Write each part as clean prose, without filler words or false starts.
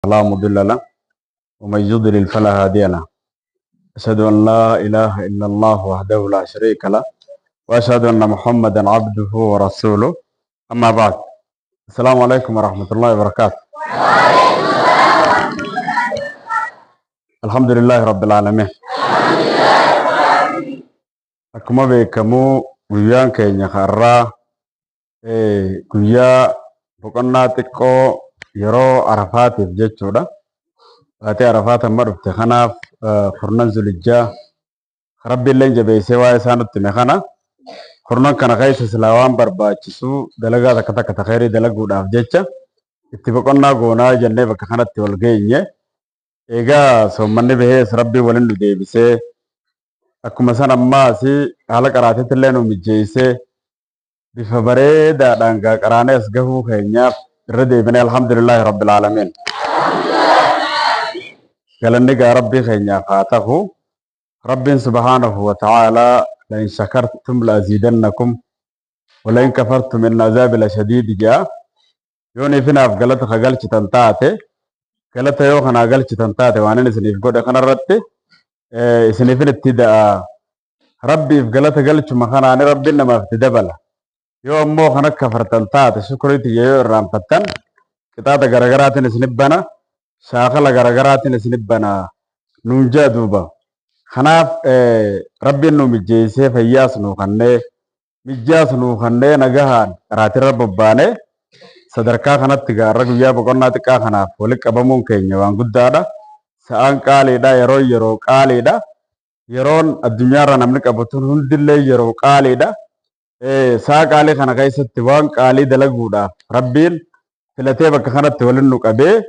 فلا مضل له ومن يضلل فلا هادي له. أشهد أن لا إله إلا الله وحده لا شريك له وأشهد أن محمدا عبده ورسوله. أما بعد، السلام عليكم ورحمة الله وبركاته. الحمد لله رب العالمين. Akkuma beekamu guyyaan keenya har'aa guyyaa boqonnaa xiqqoo yeroo Arafaatiif jechuudha. Baatee Arafaat amma dhufte kanaaf kurnan Zulijjaa Rabbi illee jabeessee waa'ee isaa nutti hime kana kurnan kana keessa silaa waan barbaachisu dalagaa takka takka takheerii dalaguudhaaf jecha itti boqonnaa goonaa jennee bakka kanatti wal geenye. Egaa soommanni bahees Rabbiin waliin nu deebisee, akkuma san ammaas haala qaraatiitti illee nu mijjeessee, bifa bareedaadhaan gaa qaraanee as gahuu keenyaaf irra deebinee alhamdulillaahi rabbil aalamiin. Galanni gaa Rabbii keenyaaf haa ta'u. Rabbiin subhaanahu wa ta'aalaa la in shakartum la aziidannakum wa la in kafartum inna azaabi la shadiid jedha. Yoo niifinaaf galata ka galchitan taate, galata yoo kanaa galchitan taate, waan inni isiniif godhe kanarratti isiniifin itti da'a. Rabbiif galata galchuma kanaani Rabbiin namaaf itti dabala. Yoo ammoo kana kafartan taate, shukrii tiyya yoo irraanfattan, qixaaxa garagaraatiin isinif bana, shaakala garagaraatiin isinif bana nuun jaa duuba. Kanaaf Rabbiin nu mijjeessee, fayyaas nuu kannee, mijjaas nuu kannee, nagahaan qaraatirra bobbaane sadarkaa kanatti gaarra guyyaa boqonnaa xiqqaa kanaaf walitti qabamuun keenya waan guddaadha. Sa'aan qaaliidha, yeroo yeroo qaaliidha. Yeroon addunyaarra namni qabu tun hundillee yeroo qaaliidha. Sa'a qaalii kana keessatti waan qaalii dalaguudhaaf Rabbiin filatee bakka kanatti waliin nu qabee,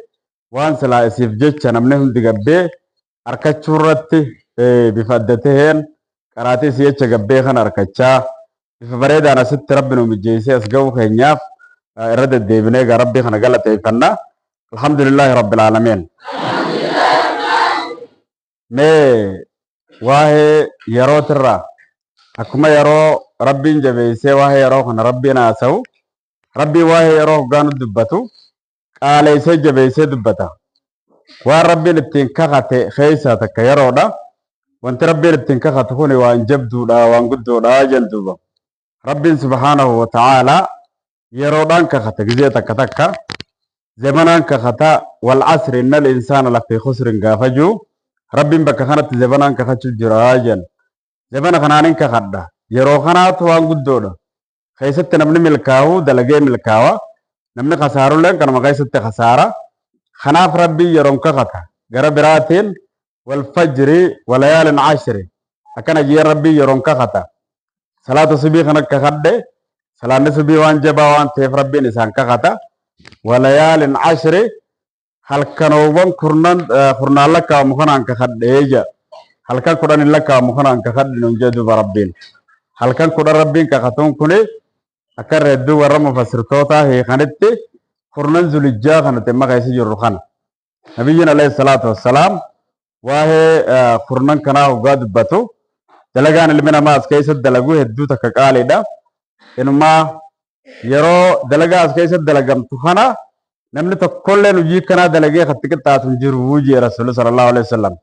waan silaa isiif jecha namni hundi gabbee arkachuu irratti bifa adda taheen qaraatii isii jecha gabbee kana arkachaa bifa bareedaan asitti Rabbi nu mijjeessee as ga'uu keenyaaf irra deddeebinee egaa Rabbii kana galateeffanna. Alhamdulillaahi Rabbil Aalamiin. Mee waa'ee yerootirraa, akkuma yeroo Rabbiin jabeessee waa'ee yeroo kana Rabbiin haasa'u, Rabbiin waa'ee yeroo hoggaa nu dubbatu qaaleessee jabeessee dubbata. Waan Rabbiin ittiin kakate keessaa takka yeroodha. Wanti Rabbiin ittiin kakatu kuni waan jabduudha, waan guddoodha jen duuba. Rabbiin subhaanahu wa ta'aalaa yeroodhaan kakata gizee takka takka. Zamanaan kakata, wal asri innal insaana lafii khusrin gaafa jiru Rabbiin bakka kanatti zamanaan kakachuu jira jen. Zamana kanaanin kakadha. Yeroo kanaatu waan guddoodha. Keessatti namni milkaa'u dalagee milkaawa. Namni kasaarulleen kanuma keessatti kasaara. Kanaaf Rabbiin yeroon kakata. Gara biraatiin wal fajri walayaalin ashri akkana jee Rabbiin yeroon kakata. Salaata subii kana kakadhe, salaanni subii waan jabaa waan ta'eef Rabbiin isaan kakata. Walayaalin ashri, halkanoowwan kurnan kurnaan lakkaa'amu kanaan kakadhee jedha. Halkan 10 hin lakkaa'amu kanaan kakadhe nuun jee duuba Rabbiin. Halkan 10 Rabbiin kakatuun kuni akka irra hedduu warra mufassirtootaa hiikanitti kurnan Zulijjaa kan nuti amma keessa jirru kana. Nabiyyiin alayhi salaatu wassalaam waa'ee kurnan kanaa hoggaa dubbatu, dalagaan ilmi namaa as keessatti dalagu hedduu takka qaaliidha. Inumaa yeroo dalagaa as keessatti dalagamtu kana namni tokkolleen hojii kanaa dalagee katti qixxaatu hin jiru jee Rasuulli sallallahu alaihi wasallam.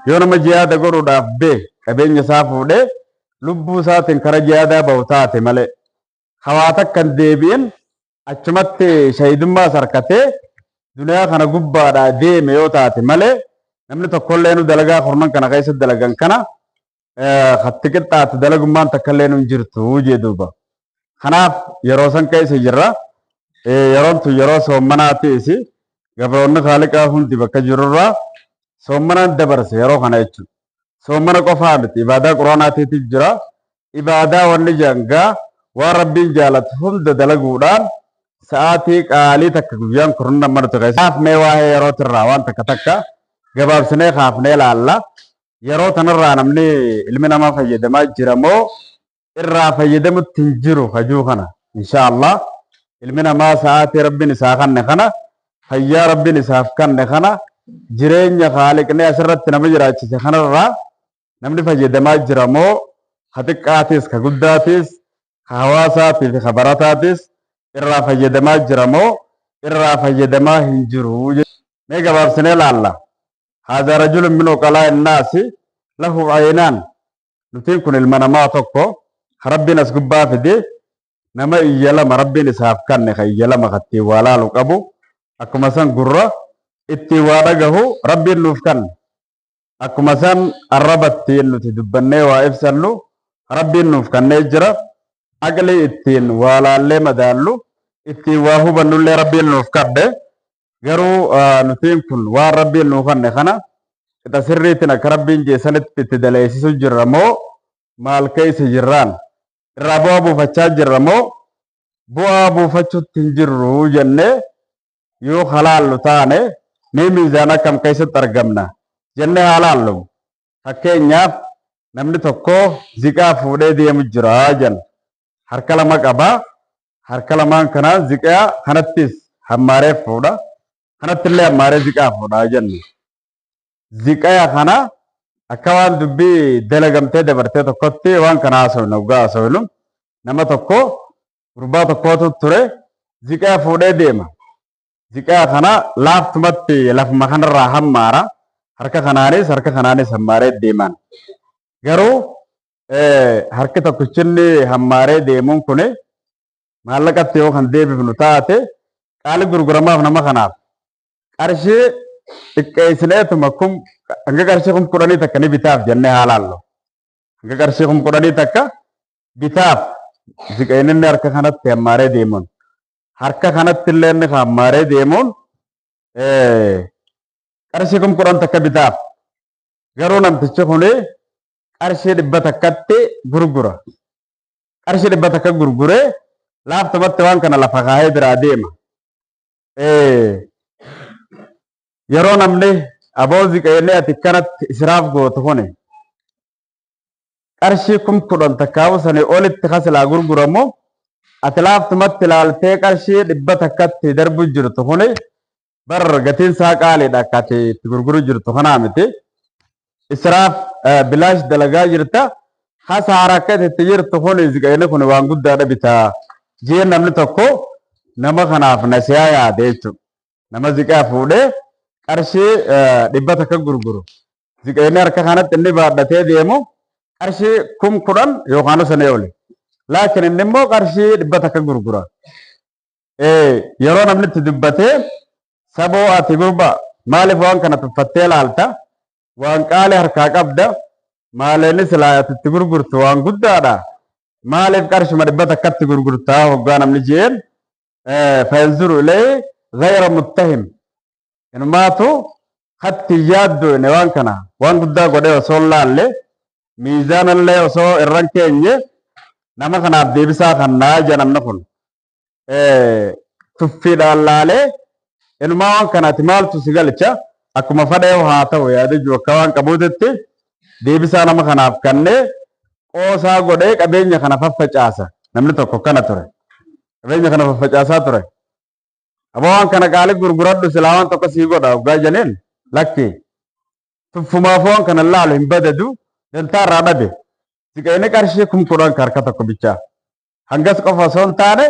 Yoo nama jihaada godhuudhaaf bee qabeenya isaa fuudhee lubbuu isaatiin kara jihaadaa bahu taate malee, hawaa takka hin deebi'in achumatti shahidummaa sarkatee duniyaa kana gubbaadhaa deeme yoo taate malee, namni tokkollee dalagaa kurnan kana keessatti dalagan kana katti qixxaatu dalagummaan takkallee hin jirtu jee duuba. Kanaaf yeroo san keessa jirra. Yeroon tun yeroo soommanaatiis gabroonni Khaaliqaa hundi bakka jirurraa soommanaan dabarse yeroo kana jechuudha. Soommana qofaa miti, ibaadaa Quraanaatiitu jira. Ibaadaa wanni jangaa waan Rabbiin jaalatu hunda dalaguudhaan sa'aatii qaalii takka guyyaan kurnan amma nuti keessa. Kanaaf mee waa'ee yerootirraa waan takka takka gabaabsinee kaafnee ilaalla. Yeroo tanarraa namni ilmi namaa fayyadamaa jira moo irraa fayyadamutti hin jiru hajuu kana, insha Allah ilmi namaa sa'aatii Rabbiin isaa kanne kana, fayyaa Rabbiin isaaf kanne kana, jireenya Khaaliqni asirratti nama jiraachise kanarraa namni fayyadamaa jira moo, ka xiqqaatis ka guddaatis, ka hawaasaatii fi ka barataatis, irraa fayyadamaa jira moo irraa fayyadamaa hin jiru? Mee gabaabsinee laalla. Haadha rajulun min uqalaa innaasi lahu aynaan. Nutiin kun ilma namaa tokko Rabbiin as gubbaa fide, nama iyya lama Rabbiin isaaf kanne, ka iyya lama kattiin waa laalu qabu, akkuma san gurra ittiin waa dhagahu Rabbiin nuuf kanne. Akkuma san arraba ittiin nuti dubbannee waa ibsannu Rabbiin nuuf kannee jira. Aqlii ittiin waa laallee madaallu, ittiin waa hubannullee Rabbiin nuuf kanne. Garuu nutiin kun waan Rabbiin nuuf kanne kana qixa sirriitiin akka Rabbiin jeessanitti itti daleessisu jirra moo maal keessa jirraan? Irraa bu'aa buufachaa jirra moo bu'aa buufachuutti hin jirru jennee yoo halaallu taane, mee miizaan akkam keessatti argamna jennee haa laallu. Fakkeenyaaf, namni tokko ziqaa fuudhee deemu jira jenna. Harka lama qabaa. Harka lamaan kanaan ziqaa kanattis hammaaree fuudha. Kanattillee hammaaree ziqaa fuudhaa jenna. Ziqaa kana akka waan dubbii dalagamtee dabartee tokkotti waan kana haasofna, dhugaa haasofnu. Nama tokko, gurbaa tokkootu ture, ziqaa fuudhee deema. Ziqaa kana laaftumatti lafuma kanarraa hammaara. Harka kanaanis harka kanaanis hammaaree deeman. Garuu harki tokkichinni hammaaree deemuun kuni maallaqatti yoo kan deebifnu taate, qaali gurguramaaf nama kanaaf. Qarshii xiqqeessineetuma kum hanga qarshii 10,000 takka ni bitaaf jennee haa laallu. Hanga qarshii 10,000 takka bitaaf ziqeen inni harka kanatti hammaaree deemuun. Harka kanatti illee inni hammaaree deemuun qarshii 10,000 takka bitaaf. Garuu namtichi kuni qarshii 100tti gurgura. Qarshii 100 gurguree laaftumatti waan kana lafa kaahee biraa deema. Yeroo namni, "Aboo, ziqeenii ati kanatti israaf gootu kuni qarshii 10,000 takkaa'u sanii olitti kasilaa gurguramu, ati laaftumatti ilaaltee qarshii 100tti darbu jirtu kuni bar gatiin isaa qaaliidha, akka ati itti gurguru jirtu kanaa miti. Israaf bilaash dalagaa jirta. Hasaara akka itti jirtu kuni ziqeenii kun waan guddaadha bitaa," jee namni tokko nama kanaaf nasiyaa yaade jechuudha. Nama ziqaa fuudhee qarshii 100 gurguru. Ziqeenii harka kanatti inni baadhatee deemu qarshii 10,000 yookaan sanii oli. Laakiin inni immoo qarshii 100 gurgura. Yeroo namni itti dubbatee, "Saboo, ati gurba maaliif waan kana tuffattee laalta? Waan qaalii harkaa qabda. Maaleenni silaa ati itti gurgurtu waan guddaadha. Maaliif qarshuma 100tti gurgurtaa?" hoggaa namni jeen, فينظر إليه غير متهم. Inumaatu hatti yaaddu inni waan kana waan guddaa godhee osoo hin laalle, miizaanallee osoo irran keenye nama kanaaf deebisaa kannaa ija. Namni kun tuffiidhaan laalee, inumaa waan kanaati maaltu si galcha, akkuma fadhee haa ta'u yaada jiru akka waan qabuutitti deebisaa nama kanaaf kannee qoosaa godhee qabeenya kana faffacaasa. Namni tokko kana ture. Qabeenya kana faffacaasaa ture. "Aboo, waan kana qaalii gurguradhu, silaa waan tokko sii godha," hoggaa jeneen, lakki, tuffumaaf waan kana laalu hin badadu, dantaa irraa dhabe. Siqeeni qarshii 10,000 harka tokko bichaa. Hangas qofa osoo hin taane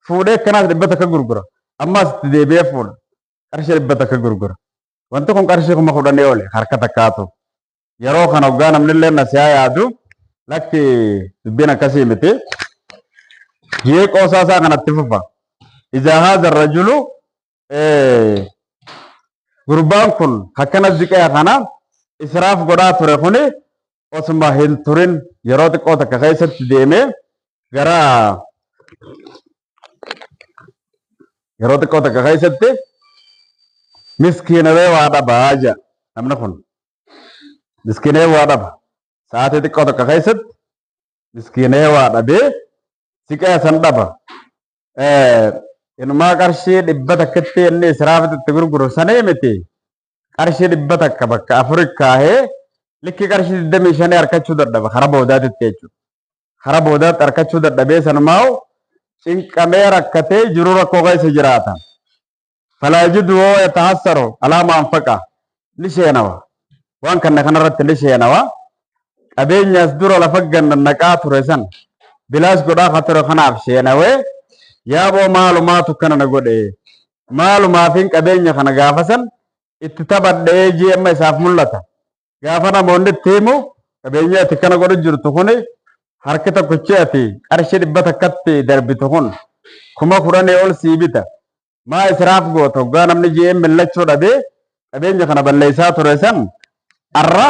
fuudhee akkanaas 100 gurgura. Ammas itti deebi'ee fuudha. Qarshii 100 gurgura. Wanti kun qarshii 10,000 oli harka takkaatu. Yeroo kana hoggaa namni illee nasiyaa yaadu, lakki, dubbiin akkasii miti. Jee qoosaa isaa kanatti fufa. إذا هذا الرجل, gurbaan kun akkana ziqee kana israaf godhaa ture kuni, osuma hin turin yeroo xiqqoo takka keessatti deemee gara yeroo xiqqoo takka keessatti miskiinawee waa dhabaa jedha namni kun. Miskiinee waa dhaba. Sa'aatii xiqqoo takka keessatti miskiinee waa dhabee siqee san dhaba. Inumaa qarshii 100tti inni israafitti itti gurguru sanii miti. Qarshii 100 bakka afuri kaahee likki qarshii 25 harkachuu dadhaba karaa boodaatitti jechuudha. Karaa boodaatti harkachuu dadhabee sanumaa'u cinqamee rakkatee jiru, rakkoo keessa jiraata. فلا يجد وهو يتحسر على ما أنفق. Ni sheenawa. Waan kana kanarratti ni sheenawa. Qabeenyaas dura lafa ganna naqaa ture san bilaash godhaa ka ture kanaaf sheenawee, "Yaaboo, maalumaatu kana na godhe? Maalumaafin qabeenya kana gaafa san Itti taphadhee jee amma isaaf mul'ata. Gaafa namoonni itti himu qabeenya ati kana godhu jirtu kuni harki tokkichi ati qarshii 100tti darbitu kun 10,000 ol sii bita. Maa israaf goota hoggaa namni jee millachuu dhabee qabeenya kana balleessaa ture san arra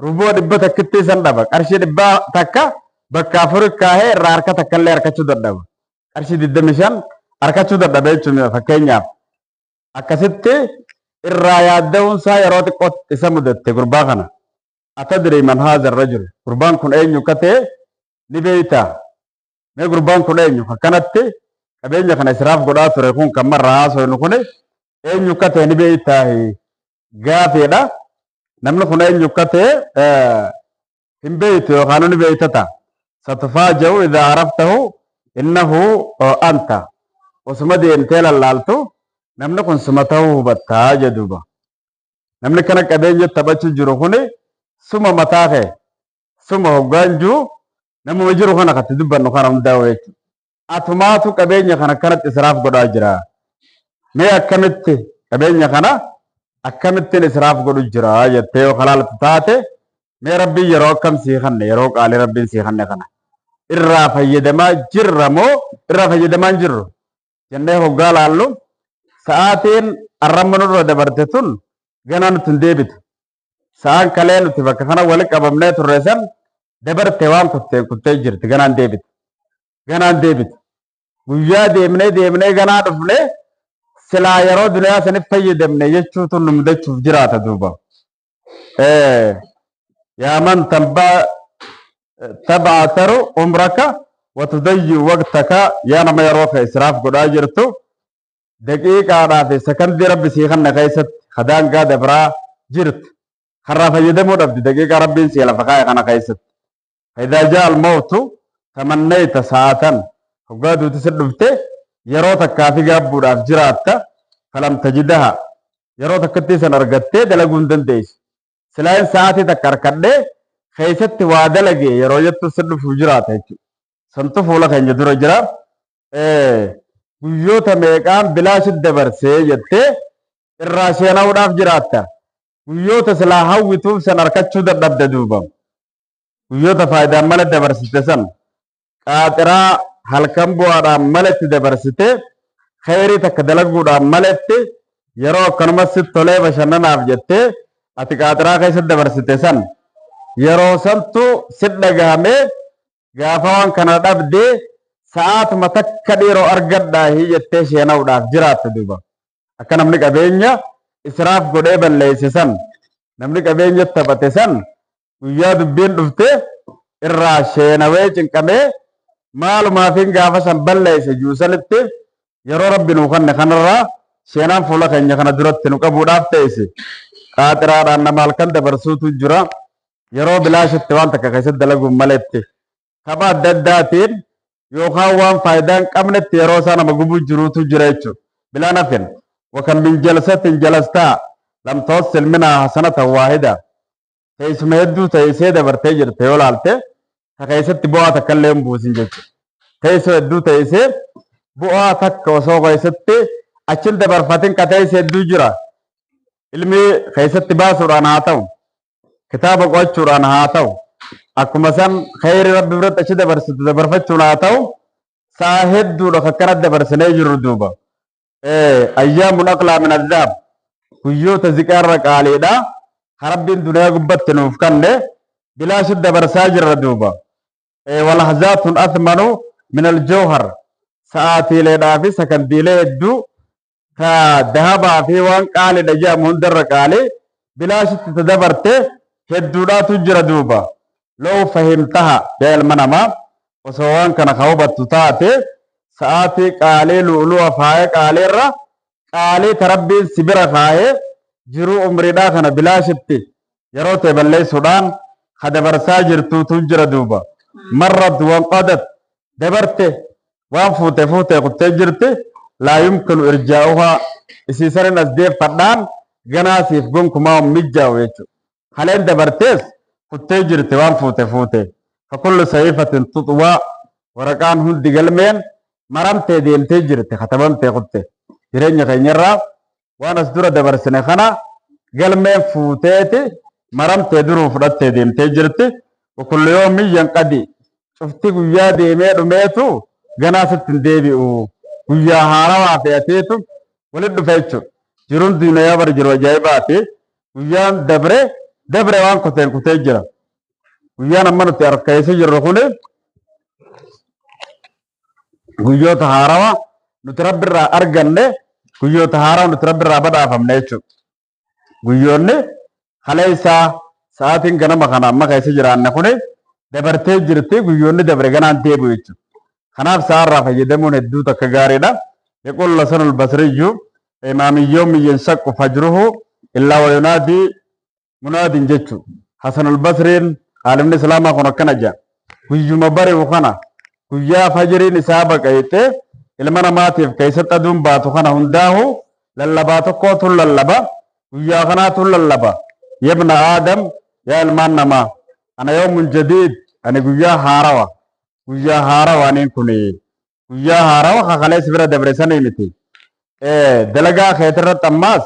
ruboo 100tti san dhaba. Qarshii 100 bakka afur kaahee irraa harka takkallee harkachuu dadhaba. Qarshii 25 harkachuu dadhaba jechuudha fakkeenyaaf. Akkasitti irraa yaadda'uun isaa yeroo xiqqoo isa mudatte gurbaa kana. Atadrii man haadha rajul. Gurbaan kun eenyu akka ta'e ni beektaa? Mee gurbaan kun eenyu? Akkanatti qabeenya kana israaf godhaa ture kun kan marra haasofnu kun eenyu akka ta'e ni beektaa? Gaafeedha. Namni kun eenyu akka ta'e hin beektu yookaan ni beekta ta'a. Satufaaja'u idhaa araftahu innahu anta. Osuma deemtee lallaaltu namni kun suma ta'uu hubattaa jedhuuba. Namni kana qabeenya taphachuu jiru kuni suma mataa kee suma hoggaan jiru namuma jiru kana katti dubbannu kana hundaa'u jechuudha. Atumaatu qabeenya kana akkanatti israaf godhaa jira. Mee akkamitti qabeenya kana akkamittiin israaf godhu jira jettee yoo kalaaltu taate mee rabbiin yeroo akkam sii kanne yeroo qaalii rabbiin sii kanne kana irraa fayyadamaa jirra moo irraa fayyadamaa hin jirru jennee hoggaa laallu sa'aatiin arramma nurra dabarte tun ganaa nutti hin deebitu. Sa'aan kalee nuti bakka kana wali qabamnee turre san dabarte waan kuttee kuttee jirti ganaan deebitu. Ganaan deebitu. Guyyaa deemnee deemnee ganaa dhufnee silaa yeroo duniyaa saniif fayyadamne jechuutu nu mudachuuf jiraata duuba. Yaa man tab'ataru umraka watudayyu waqtaka yaa nama yeroo kee israaf godhaa jirtu daqiiqaadhaa fi sakandii rabbi sii kanna keessatti kadaangaa dabraa jirtu karraa fayyadamuu dhabdi daqiiqaa rabbiin sii lafa kaa'e kana keessatti. Faidaa jaa al-mawtu tamannayta sa'atan hoggaa duuti si dhufte yeroo takkaa fi gaabbuudhaaf jiraatta falam tajidaha yeroo takkatti san argattee dalaguu hin dandeessu. Silaayin sa'aatii takka harkadhee keessatti waa dalage yeroo jettu si dhufuuf jiraata jechuudha. Santu fuula keenya dura jira. Guyyoota meeqaan bilaashi dabarsee jettee irraa sheena'uudhaaf jiraatta. Guyyoota silaa hawwituuf san harkachuu dadhabde duuba. Guyyoota faayidaan mala dabarsite san qaaxiraa halkan bu'aadhaan malatti dabarsite kheyrii takka dalaguudhaan malatti yeroo akkanumas sitti tolee bashannanaaf jettee ati qaaxiraa keessatti dabarsite san yeroo santu sit dhagahamee gaafa waan kana dhabdee sa'aatuma takka dhiiroo argadhaahi jettee sheena'uudhaaf jiraatte duuba. Akka namni qabeenya israaf godhee balleesse san namni qabeenya taphate san guyyaa dubbiin dhufte irraa sheenawee cinqamee maalumaafin gaafa san balleesse juusanitti yeroo rabbi nuu kanne kanarraa sheenaan fuula keenya kana duratti nu qabuudhaaf teesse. Qaaxiraadhaan nama halkan dabarsuutu jira. Yeroo bilaashitti waan takka keessatti dalaguun maletti tapha adda addaatiin yookaan waan faayidaa hin qabnetti yeroo isaa nama gubuu jiruutu jira jechuudha. Bilaa nafin wakan min jalsatin jalastaa lam tawassil minhaa hasanatan waahida. Teessuma hedduu teessee dabartee jirte yoo laalte ta keessatti bu'aa takka illee hin buusin jechuudha. Teessoo hedduu teessee bu'aa takka osoo keessatti achin dabarfatin ka teesse hedduu jira. Ilmi keessatti baasuudhaan haa ta'u, kitaaba qo'achuudhaan haa ta'u, akkuma san kheyri rabbi biratti achi dabarsitu dabarfachuun haa ta'u, sa'a hedduudha akkanatti dabarsinee jirru duuba. Ayyaamun aqlaa min adhaab guyyoota ziqaarra qaaliidha. Ka rabbiin duniyaa gubbatti nuuf kanne bilaashi dabarsaa jirra duuba. Walahzaatun athmanu min aljawhar sa'aatiileedhaa fi sakandiilee hedduu ka dahabaa fi waan qaaliidha jedhamu hundarra qaalii bilaashitti ta dabarte hedduudhaatu jira duuba. Low fahimtaha yaa ilma namaa osoo waan kana ka hubattu taate sa'aatii qaalii lu'lu'a faaya qaaliirra qaalii ta rabbiin si bira kaayee jiruu umriidhaa kana bilaashitti yeroo ta'e balleessuudhaan ka dabarsaa jirtuutu jira duuba. Marrat wanqadat dabarte waan fuute fuute kuttee jirti laa yumkinu irjaa'uhaa isii sanin as deeffadhaan ganaa siif gonkumaa hin mijjaa'u jechuudha. Kaleen dabartees kuttee jirti waan fuute fuute. Fakullu sahiifatin tuxwaa waraqaan hundi galmeen maramtee deemtee jirti katabamtee kutte. Jireenya keenyarraa waan as dura dabarsine kana Galmeen fuuteeti maramtee duruu fudhattee deemtee jirti. Wa kullu yawmin yanqadi. Cufti guyyaa deemee dhumeetu ganaa sitti hin deebi'u. Guyyaa haarawaa fe'ateetu walitti dhufa jechuudha. Jiruun duuniyaa bara jiru ajaa'ibaati. Guyyaan dabre dabre waan kuteen kutee jira. Guyyaan amma nuti harka keessa jirru kuni guyyoota haarawa nuti Rabbirraa arganne, guyyoota haarawa nuti Rabbirraa badhaafamne jechuudha. Guyyoonni kaleessaa sa'aatiin ganama kana amma keessa jiraanne kuni dabartee jirti, guyyoonni dabre ganaan deebi'u jechuudha. Kanaaf sa'aarraa fayyadamuun hedduu takka gaariidha. يقول الحسن البصري ما من يوم ينشق فجره إلا وينادي مناد jechu. Hasan al-Basriin aalimni Islaamaa kun akkana jedha. Guyyuma bari'u kana, guyyaa fajriin isaa baqayte ilma namaatiif keessatti aduun baatu kana hundaahu lallabaa tokkootu lallaba. Guyyaa kanaatu lallaba. يا ابن آدم, yaa ilmaan namaa, أنا يوم جديد, ani guyyaa haarawa. Guyyaa haarawa aniin kuni. Guyyaa haarawa kakalees bira dabre sanii miti. Dalagaa keetirratti ammaas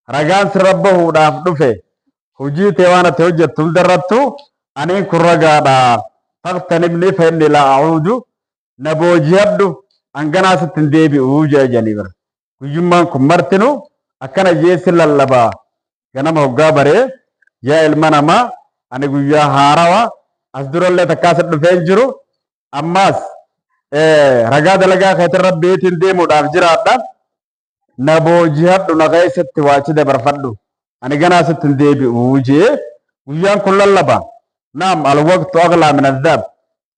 ragaan sirra bahuudhaaf dhufe, hojii tee waan ati hojjettu hundarrattu aniin kun ragaadha. فاغتنمني فإني لا أعود, na boojihadhu, hanganaa sitti hin deebi'uu jedhanii bara. Guyyummaan kun martinu akkana jeessi lallabaa. Ganama hoggaa baree, yaa ilma namaa, ani guyyaa haarawa as durallee takkaa si dhufee hin jiru, ammaas ragaa dalagaa keetirra beetiin deemuudhaaf jiraadha. Na boojihadhu, na keessatti waachi dabarfadhu. Ani ganaa sitti hin deebi'uu jee guyyaan kun lallaba. نعم، الوقت أغلى من الذهب.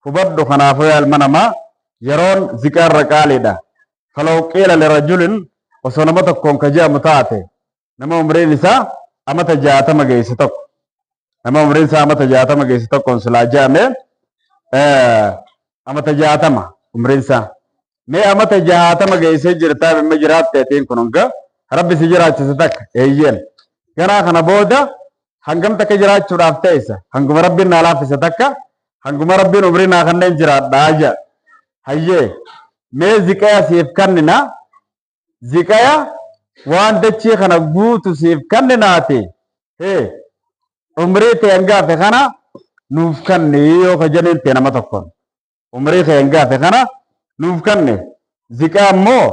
Hubadhu, kanaafuu yaa ilma namaa, yeroon ziqaa irra qaaliidha. فلو قيل لرجل, osoo nama tokkoon ka je'amu taate, nama umriin isaa amata 60 geesse tokko, nama umriin isaa amata 60 geesse tokkoon silaa je'ame, amata 60 umriin isaa, mee amata 60 geessee jirtaa, bimma jiraatte atiin kun hanga Rabbi si jiraachise takka, eeyyeen, ganaa kana booda hangam takka jiraachuudhaaf ta'isa? Hanguma Rabbiin naa laaffise takka, hanguma Rabbiin umrii naa kanneen jiraadhaa jedha. Hayyee, mee ziqaya siif kannina, ziqaya waan dachii kana guutu siif kanninaati, hee, umrii ta'e hangaafe kana nuuf kanni yoo ka jedheen ta'e, nama tokkoon umrii ta'e hangaafe kana nuuf kanne, ziqaa immoo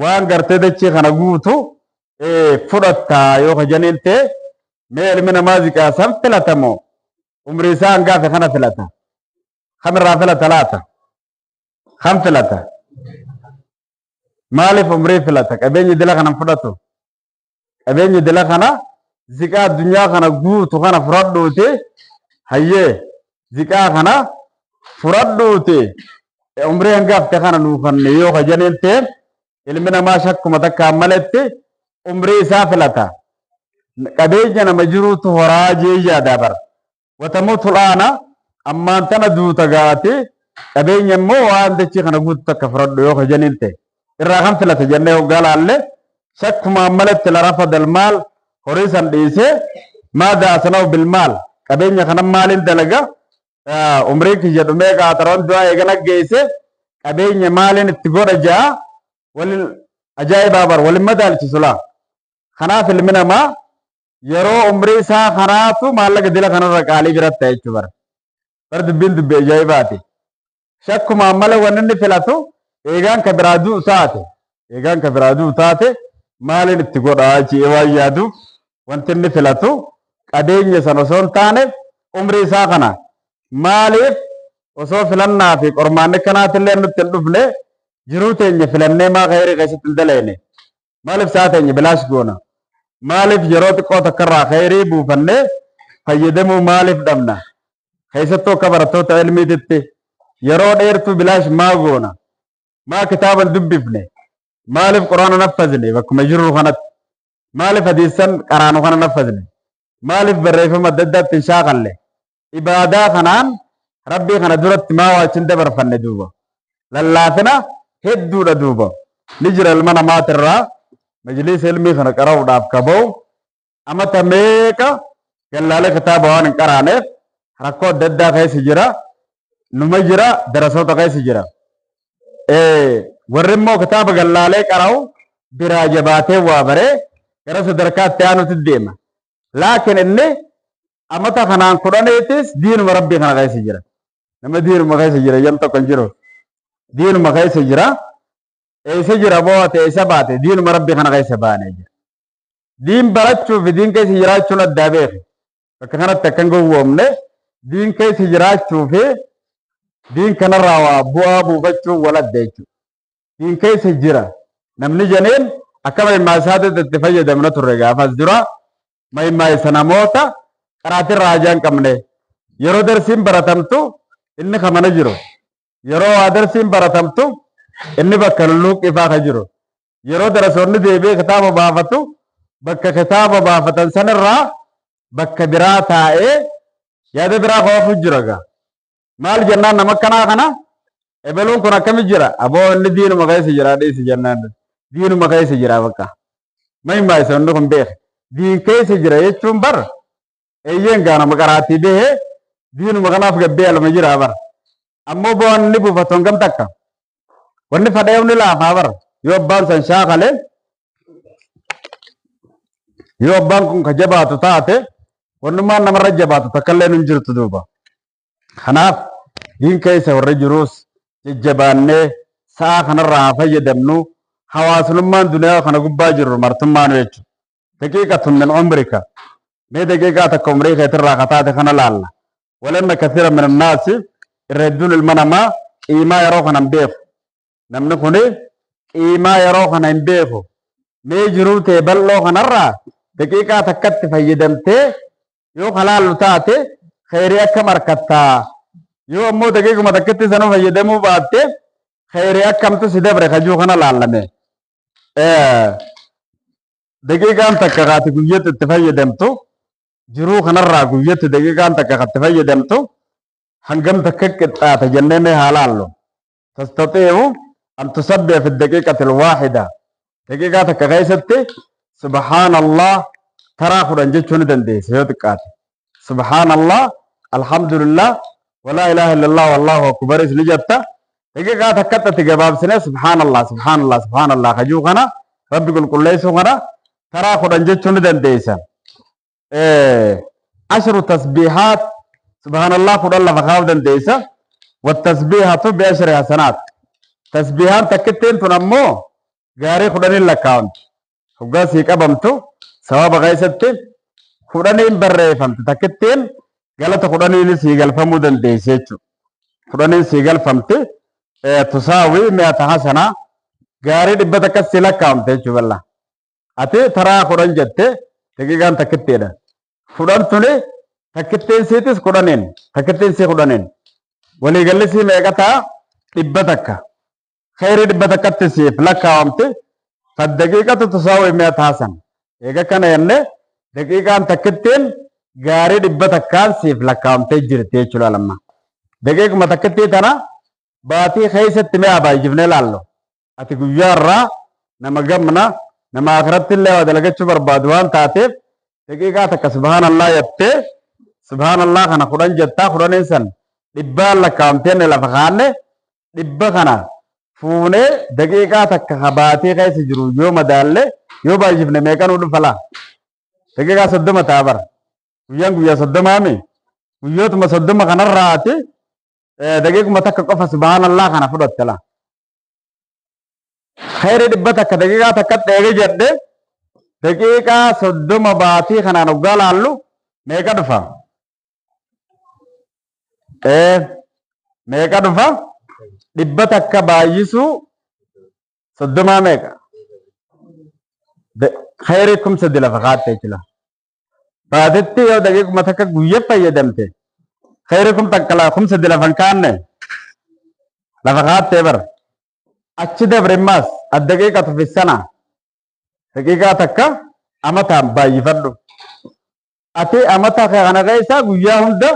waan gartee dachii kana guutu fudhattaa yoo ka jedheen ta'e, mee ilmi namaa ziqaa san filatamoo umrii isaa hangaafe kana filata? Kamirraa filata laata? Kam filata? Maaliif umrii filata? Qabeenyi dila kana fudhatu, qabeenyi dila kana, ziqaa addunyaa kana guutu kana fudhadhuuti, hayyee, ziqaa kana fudhadhuuti umrii hangaafte kana nuu kanne yoo ka jedheen ta'e, ilmi namaa shakkuma takkaan maletti umrii isaa filata. Qabeenya nama jiruutu horaa jee yaada bara. وتموت الآن, ammaan tana duuta gaate, qabeenya immoo waan dachii kana guutu takka fudhadhu yoo ka jedheen ta'e, irraa kan filata jennee hoggaa laalle, shakkumaan malatti لرفض المال, horii san dhiisee, ماذا أصنع بالمال, qabeenya kana maaliin dalaga, umriin kiyya dhumee qaataroon du'aa eegana geesse, qabeenya maaliin itti godha jaa. Walin ajaa'ibaa bar, walin madaalchisu laa. Kanaaf ilmi namaa yeroo umrii isaa kanaatu maallaqa dila kanarra qaalii biratti ta'e jechuu bara. Bar dubbiin dubbii ajaa'ibaati. Shakkumaan malee wanni inni filatu, eegaan ka biraa du'u taate, eegaan ka biraa du'u taate maaliin itti godhaa jee waan yaadu, wanti inni filatu qabeenya sana osoo hin taane umrii isaa kana. Maaliif osoo filannaa fi qormaanni kanaatillee nutti hin dhufne, jiruu teenya filannee maa khayrii keessatti hin daleene? Maaliif sa'a teenya bilaash goona? Maaliif yeroo xiqqoo takkarraa khayrii buufannee fayyadamuu maaliif dhabna? Keessattuu akka barattoota ilmiititti yeroo dheertuu bilaash maa goona? Maa kitaaban dubbifne? Maaliif Quraana naffazne? Bakkuma jirru kanatti maaliif hadiisan qaraanu kana naffazne? Maaliif barreeffama adda addaatti hin shaakalle? Ibaadaa kanaan Rabbii kana duratti maa waachin dabarfanne? Duuba lallaafina hedduudha. Duuba ni jira ilma namaatirraa majliisa ilmii kana qara'uudhaaf kaba'u amata meeqa gallaalee kitaaba waan hin qaraaneef rakkoo adda addaa keessa jira, numa jira, darasoota keessa jira. Warri immoo kitaaba gallaalee qara'u biraa jabaatee waa baree gara sadarkaa itti aanutti deema. Laakiin inni amata kanaan kudhaniitis diinuma rabbii kana keessa jira. Nama diinuma keessa jira jam tokko hin jiru. Diinuma keessa jira. Eessa jira boote eessa baate diinuma rabbii kana keessa baanee jira. Diin barachuu fi diin keessa jiraachuun addaa beeki. Bakka kanatti akka hin gowwoomne diin keessa jiraachuu fi diin kanarraa waa bu'aa buufachuun wal adda jechuudha. Diin keessa jira. Namni jeneen akka mahimmaa isaatitti itti fayyadamna turre gaafas dura mahimmaa isa namoota qaraatirraa hajaa hin qabne. Yeroo darsiin baratamtu inni kamana jiru. Yeroo waa darsiin baratamtu inni bakka lulluuqqii faa ka jiru. Yeroo darasoonni deebi'ee kitaaba baafatu bakka kitaaba baafatan sanirraa bakka biraa taa'ee yaada biraa koofu jira gaa. Maal jennaan nama akkanaa kana ebeluun kun akkami jira? Aboo inni diinuma keessa jira dhiisi jennaan. Diinuma keessa jira bakka. Mahimaa isa inni kun beeka. Diin keessa jira jechuun bar eeyyeen gaa nama qaraatii bahee diinuma kanaaf gabbee alma jira bar. Ammoo bu'aan inni buufatu hangam takka? Wanni fadhee ni laafaa bar. Yoo abbaan san shaakale yoo abbaan kun ka jabaatu taate wannummaan namarra jabaatu takkallee hin jirtu duuba. Kanaaf diin keessa warri jiruus jajjabaannee sa'a kanarraa haa fayyadamnu hawaasummaan duniyaa kana gubbaa jirru martummaanu jechuudha. Daqiiqatun min umrika mee daqiiqaa takka umrii keetirraa ka taate kana laalla. Walanna kathiira min annaasi irra hedduun ilma namaa qiimaa yeroo kana hin beeku. Namni kuni qiimaa yeroo kana hin beeku. Mee jiruu tee bal'oo kanarraa daqiiqaa takkatti fayyadamtee yoo kalaallu taate kheyrii akkam arkattaa? Yoo ammoo daqiiquma takkatti sanuu fayyadamuu baatte kheyrii akkamtu si dabre kajuu kana laallame. Daqiiqaan takka kaati guyyatti itti fayyadamtu jiruu kanarraa guyyatti daqiiqaan takka katti fayyadamtu hangam takka qixxaata jennee mee haa laallu. Tastatii'u an tusabbiha fi daqiiqati alwaahida. Daqiiqaa takka keessatti subhaanallah taraa 10 jechuu ni dandeessa yoo xiqqaate. Subhaanallah, alhamdulillah, walaa ilaaha illallah, wallahu akbaris ni jetta. Daqiiqaa takkatti ati gabaabsinee subhaanallah, subhaanallah, subhaanallah kajuu kana rabbi qulqulleessuu kana taraa 10 jechuu ni dandeessa. Ashru tasbiihaat subhaanallah 10 lafa kaa'uu dandeessa. Wattasbiihatu bi ashri hasanaat. Tasbiihaan takkittiin tun ammoo gaarii 10n lakkaa'amti. Hoggaa sii qabamtu sababa keessatti 10n barreeffamti takkittiin galata 10n sii galfamuu dandeessi jechuudha. 10n sii galfamti tusaawii mi'ata hasanaa gaarii 100 sii lakkaa'amte jechuudha bal'aa. Ati taraa 10 jette daqiiqaan takkittiidha. 10 tuni takkittiin siitis 10n takkittiin sii 10n waliigalli sii meeqa ta'a 100. Kheyrii 100tti siif lakkaawamti. Faddaqiiqatu tusaawwi mi'ata hasan. Eega kana jenne daqiiqaan takkittiin gaarii 100n siif lakkaawamtee jirti jechuudha lamma. Daqiiquma takkittii tana baatii keessatti mi'a baay'ifnee laallu. Ati guyyaa irraa nama gamna nama akhiratti illee waa dalagachuu barbaadu waan taateef daqiiqaa takka subhaanallah jettee subhaanallah kana 10 jettaa 10n san dhibbaan lakkaawamtee lafa kaanne 100 kana fuunee daqiiqaa takka ka baatii keessa jiru yoo madaalle yoo baay'ifne meeqa nuu dhufa laa? Daqiiqaa 30 ta'a bara. Guyyaan guyyaa 30mi. Guyyootuma 30 kanarraati daqiiquma takka qofa subhaanallah kana fudhatte laa. Khayri 100 daqiiqaa takkatti eege jedhe daqiiqaa 30 baatii kanaan hoggaa laallu meeqa dhufa? Meeqa dhufa? 100 baay'isuu 30 meeqa? Khayrii 3000 lafa kaatte jechuudha. Baatitti yoo daqiiquma takka guyya fayyadamte khayrii 3000 lafa hin kaanne lafa kaattee bara. Achi dabre immaas addaqiiqatu fi sana daqiiqaa takka amataan baay'ifadhu. Ati amata kana keessa guyyaa hunda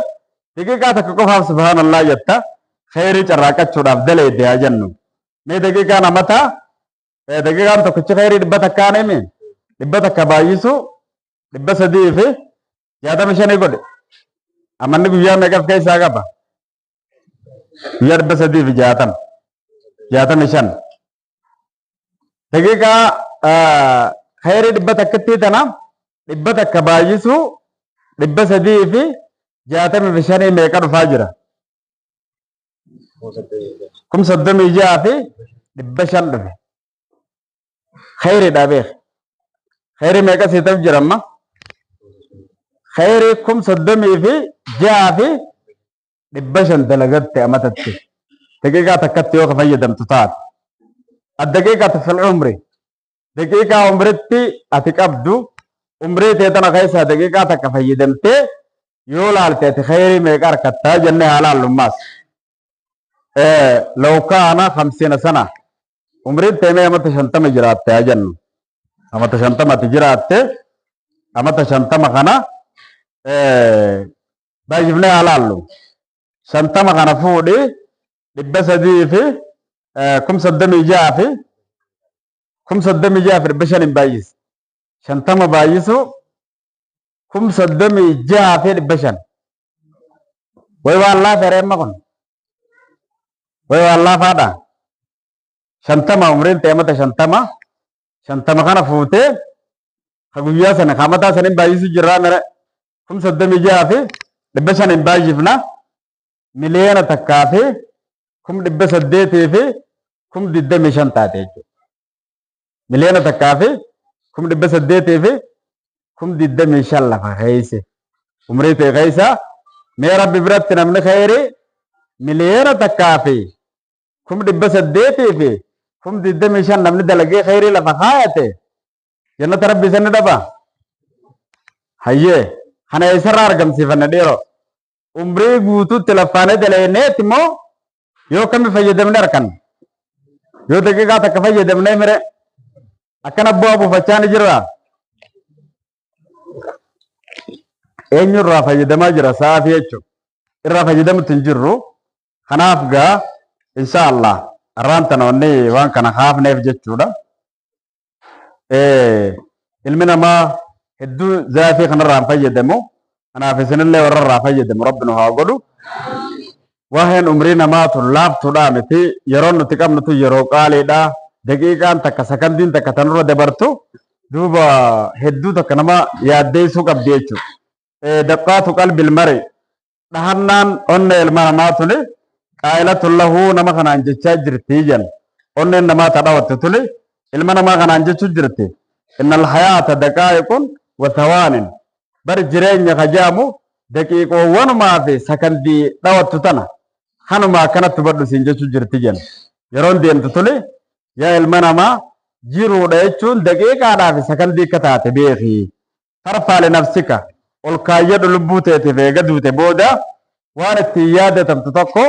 daqiiqaa takka qofaaf subhaanallah jetta khayrii carraaqachuudhaaf daleedde haa jennu. Mee daqiiqaan amataa daqiiqaan tokkichi khayrii 100n himi 100 baay'isuu 365 godhe. Amanni guyyaa meeqa of keessaa qaba? Guyyaa 360. 65. Daqiiqaa khayrii 100tti tana 100 baay'isuu 365 meeqa dhufaa jira? 36,500 dhufe. Khayriidha beek. Khayrii meeqa sii ta'u jira amma? Khayrii 36,500 dalagatte amatatti. Daqiiqaa takkatti yoo ka fayyadamtu taate. Addaqiiqatu fil umri. Daqiiqaa umritti ati qabdu umrii tee tana keessaa daqiiqaa takka fayyadamtee yoo laalte ati khayrii meeqa harkattaa jennee haa laallummaas. Law kaana 50 sana umriin tee mee amata 50 jiraatte haa jennu. Amata 50 ati jiraatte amata 50 kana baay'ifnee haa laallu. 50 kana fuudhi 300 fi 36,000 fi 36,500 hin baay'isi. 50 baay'isu 36,500. Way waan laafeera amma kun. Way waan laafaadha. 50 umriin ta'e amata 50. 50 kana fuutee ka guyyaa sana ka mataa sana hin baay'isu jirraa mire 36,500 hin baay'ifna. 1,820,025 taate jechuudha. 1,820,025 lafa keessa. Umrii ta'e keessa mee rabbi biratti namni khayrii 1,820,025 namni dalagee khayrii lafa kaayate jannata rabbi sanni dhaba. Hayyee kana eessarraa argamsiifanna dhiiroo? Umrii guutuutti laffaanee dalagneeti moo yoo kami fayyadamne harkan? Yoo daqiiqaa takka fayyadamnee mire akkana bu'aa buufachaa ni jirra. Eenyu irraa fayyadamaa jira sa'aafi jechuudha. Irraa fayyadamutti hin jirru. Kanaaf gaa insha Allah har'aan tana wanni waan kana kaafneef jechuudha. Ilmi namaa hedduu zaafii kanarraa hin fayyadamu. Kanaaf isinillee warra irraa fayyadamu rabbi nu haa godhu. Waa'een umrii namaa tun laaftuudha miti. Yeroon nuti qabnu tun yeroo qaaliidha. Daqiiqaan takka sakandiin takka tanurra dabartu duuba hedduu takka nama yaaddeessuu qabdi jechuudha. Daqqaatu qalbil mari dhahannaan onnee ilma namaa tuni qaa'ilatun lahuu nama kanaan jechaa jirti jedhan. Onneen namaa ta dhawatte tuni ilma namaa kanaan jechuu jirti. Innal hayaata daqaa'iqun wa thawaanin. Bar jireenya ka jedhamu daqiiqoowwanumaa fi sakandii dhawattu tana kanuma akkanatti hubadhu siin jechuu jirti jedhan. Yeroon deemtu tuni yaa ilma namaa jiruudha jechuun daqiiqaadhaa fi sakandii akka taate beeki. Farfaa li nafsika ol kaayyadhu lubbuu teetiif eega duute booda waan ittiin yaadatamtu tokko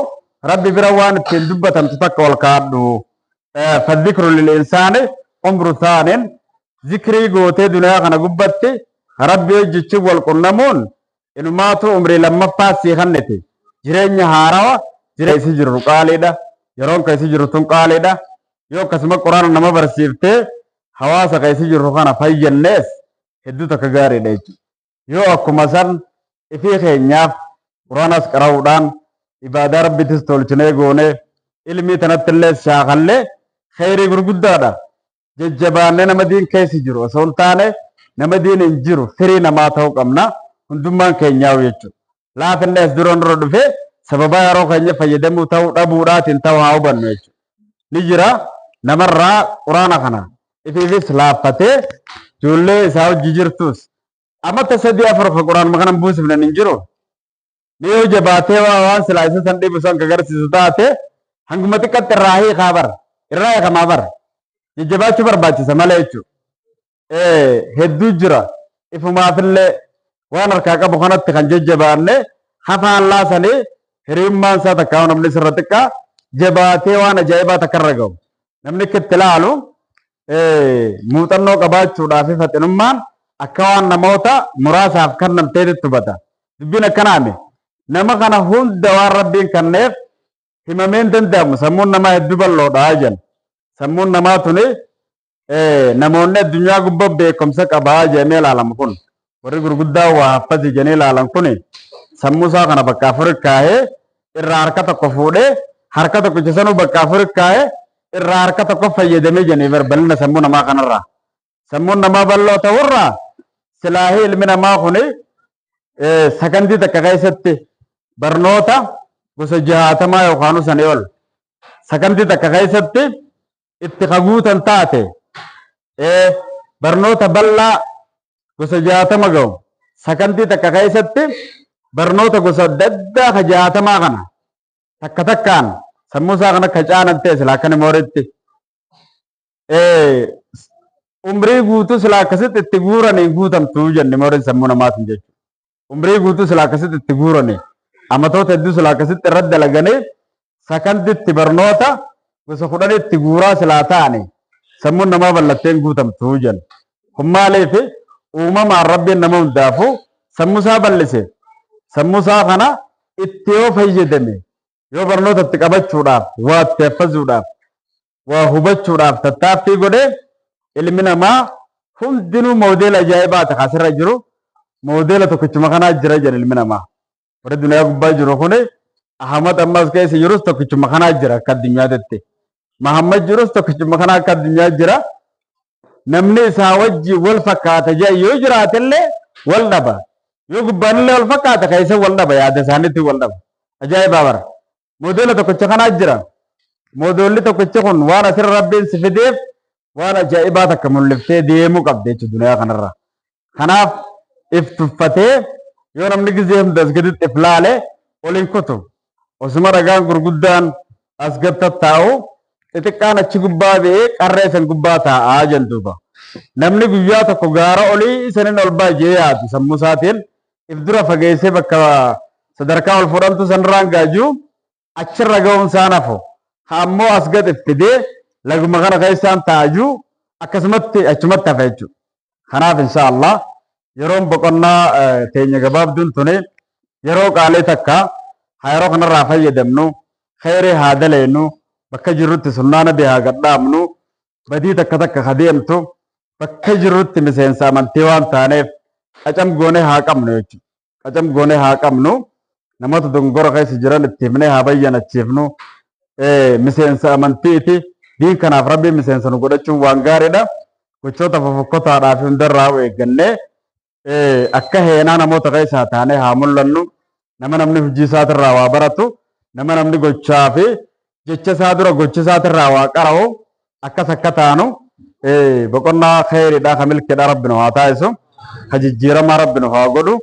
rabbi bira waan ittiin dubbatamtu takka ol kaadhu. Fadhikru lil insaani umru thaanin zikrii gootee duniyaa kana gubbatti rabbi hojjechuun wal qunnamuun inumaatu umrii lammaffaa sii kanniti. Jireenya haarawa jireenya isi jirru qaaliidha. Yeroon ka isi jirru tun qaaliidha. Yoo akkasuma quraana nama barsiiftee hawaasa ka isi jirru kana fayyannees hedduu takka gaariidha jechuudha. Yoo akkuma san ifii keenyaaf quraanas qara'uudhaan ibaadaa rabbittis tolchinee goonee ilmii tanatti illee shaakallee kheyrii gurguddaadha. Jajjabaannee nama diin keessa jiru osoo hin taane nama diin hin jiru firii namaa ta'uu qabna hundummaan keenyaa'u jechuudha. Laafinni as dura nurra dhufee sababaa yeroo keenya fayyadamuu ta'uu dhabuudhaatiin ta'uu haa hubannu jechuudha. Ni jira namarraa quraana kana ifiifis laaffatee ijoollee isaa hojii jirtus amata 3 4 ka quraanuma kana hin buusifne hin jiru. Ni yoo jabaatee waa waan silaa isa san dhibu san ka garsiisu taate hanguma xiqqatti irraa hiikaa bara. Irraa hiikamaa bara. Jajjabaachuu barbaachisa malee jechuudha. Hedduu jira. Ifumaafillee waan harkaa qabu kanatti kan jajjabaanne hafaallaa sanii hiriyummaan isaa takkaa namni sirra xiqqaa jabaatee waan ajaa'ibaa takka irra ga'u. Namni akka itti ilaalu muuxannoo qabaachuudhaa fi faxinummaan akka waan namoota muraasaaf kennamteetitti hubata. Dubbiin akkanaami. Nama kana hunda waan rabbiin kenneef himamee hin danda'amu. Sammuun namaa hedduu bal'oodha jedhan. Sammuun namaa tuni namoonni addunyaa gubbaa beekumsa qabaa jedhamee ilaalamu kun warri gurguddaa waa haffasi jedhanii ilaalan kun sammuu isaa kana bakka afur kaahee irraa harka tokko fuudhee harka tokkicha sanuu bakka afur kaahee irraa harka tokko fayyadamee jedhanii bar bal'ina sammuu namaa kanarraa. Sammuun namaa bal'oo ta'urraa Silaahii ilmi namaa kuni sakandii takka keessatti barnoota gosa 60 yookaan sanii ol sakandii takka keessatti itti kaguutan taate, barnoota bal'aa gosa 60 ga'u sakandii takka keessatti barnoota gosa adda addaa ka 60 kana takka takkaan sammuu isaa kana akka caanan ta'e, silaa akka memorytti umrii guutuu silaa akkasitti itti guuranii guutamtuu jenne memoryn sammuu namaatiin jechuudha. Umrii guutuu silaa akkasitti itti guuranii, amatoota hedduu silaa akkasitti irratti dalaganii, sakanditti barnoota gosa 10 itti guuraa silaa ta'ani, sammuun namaa bal'atteen guutamtuu jenna. Kun maaliif? Uumamaan Rabbiin nama hundaafuu sammuu isaa bal'ise. Sammuu isaa kana itti yoo fayyadame, yoo barnoota itti qabachuudhaaf, waa itti haffazuudhaaf, waa hubachuudhaaf tattaaffii godhee, ilmi namaa hundinuu moodeela ajaa'ibaati asirra jiru. Moodeela tokkichuma kanaa jira jedha ilmi namaa. Warri duniyaa gubbaa jiru kuni, Ahmad ammas keessa jirus tokkichuma kanaa jira akka addunyaatti. Mahammad jirus tokkichuma kanaa akka addunyaa jira. Namni isaa wajjin wal fakkaata jedha yoo jiraatellee wal dhaba. Yoo gubbaanillee wal fakkaata, keessa wal dhaba, yaada isaaniitti wal dhaba. Ajaa'ibaa bara. Moodeela tokkicha kanaa jira. Moodeelli tokkichi kun waan asirra Rabbiin si fideef waan ajaa'ibaa takka mul'iftee deemuu qabda jechuudha duniyaa kanarra. Kanaaf if tuffatee yoo namni gizee hunda as gaditti if laale ol hin kutu. Osuma dhagaan gurguddaan as gad tattaa'u, xixiqqaan achi gubbaa ba'ee qarree san gubbaa taa'aa jenduuba. Namni guyyaa tokko gaara olii sanin ol ba'a jee yaadu, sammuu isaatiin if dura fageessee bakka sadarkaa ol fudhamtu sanirraan gaajuu achirra ga'uun isaan hafu. Haa ammoo as gad if fidee laguma kana keessaan taa'ajuu akkasumatti achumatti hafa jechuudha. Kanaaf insha Allah yeroon boqonnaa teenya gabaabduun tuni yeroo qaalii takka haa yeroo kanarraa fayyadamnu, kheyrii haa daleynu, bakka jirrutti sunnaa Nabii haa gadhaabnu, badii takka takka ka deemtu bakka jirrutti miseensa amantii waan taaneef qacam goonee haa qabnu jechuudha. Qacam goonee haa qabnu. Namoota dogongora keessa jiran itti himnee haa bayyanachiifnu. Miseensa amantiiti. Diin kanaaf Rabbiin miseensa nu godhachuun waan gaariidha. Gochoota fofokkotaadhaa fi hundarraa eeggannee akka heenaa namoota keessaa taanee haa mul'annu. Nama namni hojii isaatirraa waa baratu, nama namni gochaa fi jecha isaa dura gocha isaatirraa waa qara'u akkas akka taanu, boqonnaa kheyriidhaa ka milkiidhaa Rabbi nu haa taasisu. Ka jijjiiramaa Rabbi nu haa godhu.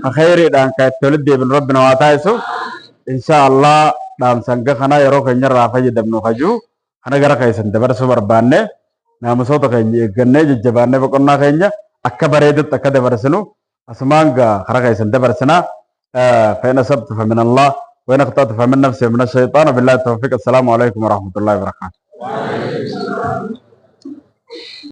Ka kheyriidhaan ka itti walitti deebinu Rabbi nu haa taasisu. Insha Allah dhaamsanga kana yeroo keenyarraa fayyadamnu kajuu kana gara keessan dabarsuu barbaanne, naamusoota keenya eeggannee jajjabaannee boqonnaa keenya akka bareedutti akka dabarsinu asumaan gaa karaa keessan dabarsinaa. فإن أصبت فمن الله وإن أخطأت فمن نفسي ومن الشيطان، وبالله التوفيق. السلام عليكم ورحمة الله وبركاته.